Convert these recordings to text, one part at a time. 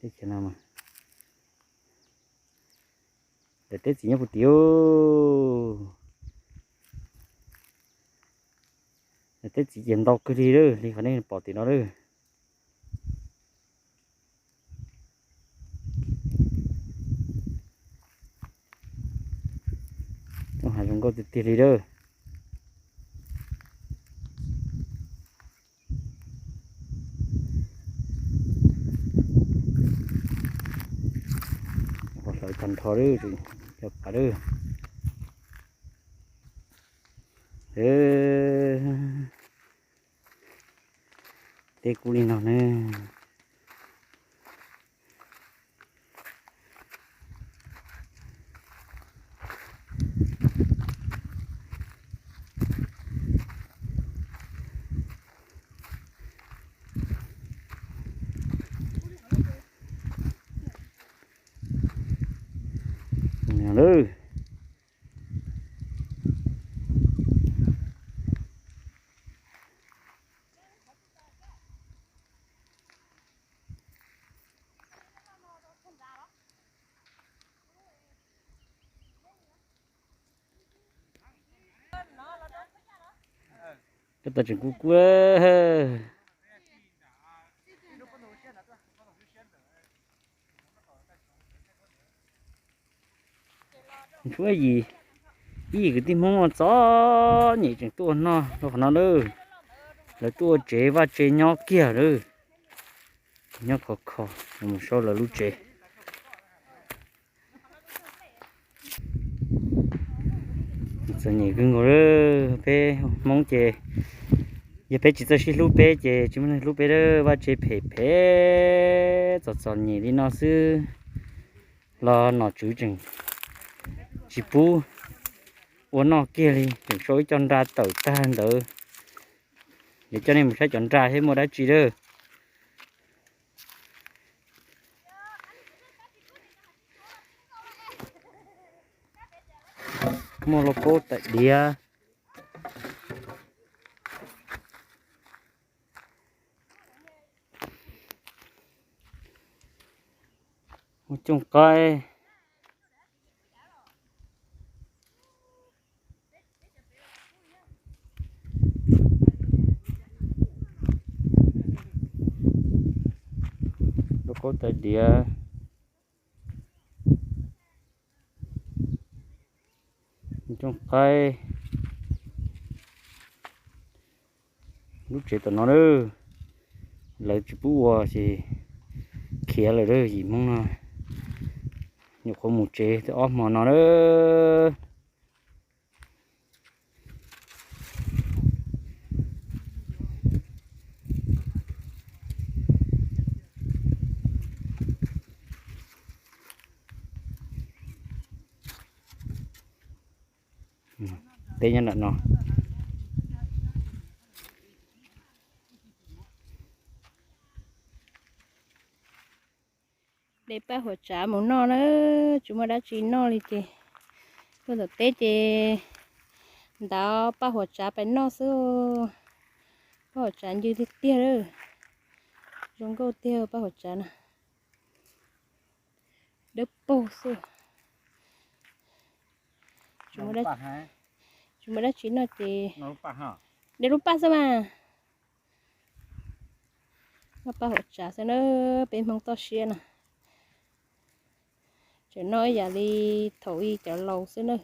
Teb chaws no mas daim teb txiv nyob puag tim. Daim teb txiv ces ntau kawg li lawm, li qhov nej pom tim no lawm. Txoj hav zoo nkauj tiag tiag li lawm. Hlawv tag nrho lawm, cov pas lawm. Teb kub li no ne. Tab tom tseem kub kub. Tshuav yim, ib yim kwv tij Hmoob txom nyem tseem tuaj ua noj rau qhov no lawm. Lawv tuaj ua tsev vaj tsev nyob kiag lawm. Nyob khov kho, mus saib lawv lub tsev. Txom nyem kawg nkaus lawm, peb Hmoob ces yog peb tsis txawj sib hlub peb ces tsis muaj neeg hlub peb lawm, vaj tsev phem phem txom txom nyem li no xwb los nom tswv tseem tsis pub ua noj kiag li, tseem sau ib co nra tawm tag ntawd. Yuav coj nej mus saib cov nra seb muaj dab tsi lawm. Muaj lauj kaub tais diav, muaj cooj qaib, lauj kaub tais diav, cooj qaib. Lub tsev tom no lawm, lawv tsis pub ua ces khiav lawm lawm, yim Hmoob no nyuam qhuav mus tsev tau ob hmo no lawm. Teb nyob nram no. De paj huam tsav mus noj na, tsis muaj dab tsi noj li ces tuaj tom teb ces ntav paj huam tsav pais noj xwb. Paj huam tsav ncw tiag tiag lawm, zoo nkauj tiag paj huam tsav na. Dawb paug xwb. Tsis muaj dab tsi noj ces de lub paj xwb mas. Noj paj huam tsav xwb na, peb Hmoob toj siab na. Tseem noj ib yam li thaum ub cov laus xwb na.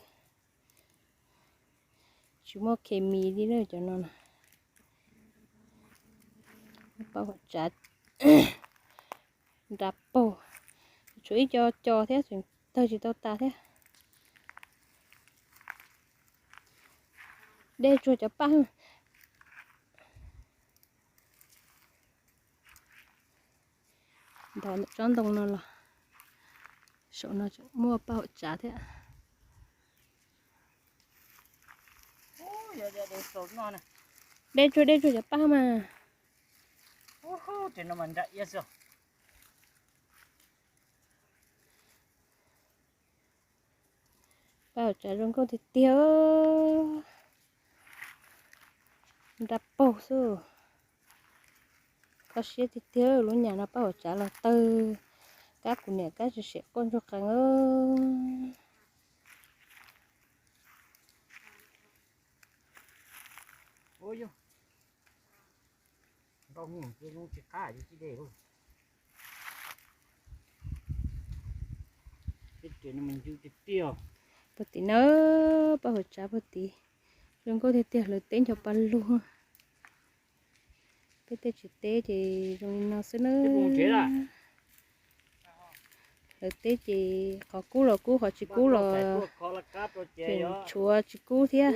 Tsis muaj khes mis li na cov no na. Paj huam tsav nra paug, tshuav ib co co thiab, tseem tawg tsis tau tas thiab. De tsuag cov paj. Nthov tsob ntoo no los saum no tseem muaj paj huam tsav thiab. De tsuag de tsuag cov paj mas. Paj huam tsav zoo nkauj tiag tiag, nra paug xwb. Kho siab tiag tiag, lub nyam no paj huam tsav los tawg Kab kuv niam kab tsis siam quaj ntsuag qees. Puag tim na, paj huam tsav puag tim. Zoo nkauj tiag tiag, hlawv teb ncho pa lug. Peb tej tsev teb ces zoo li no xwb na. Hlawv teb ces qhov kub los kub, qhov tsis kub los tseem tshuav tsis kub thiab.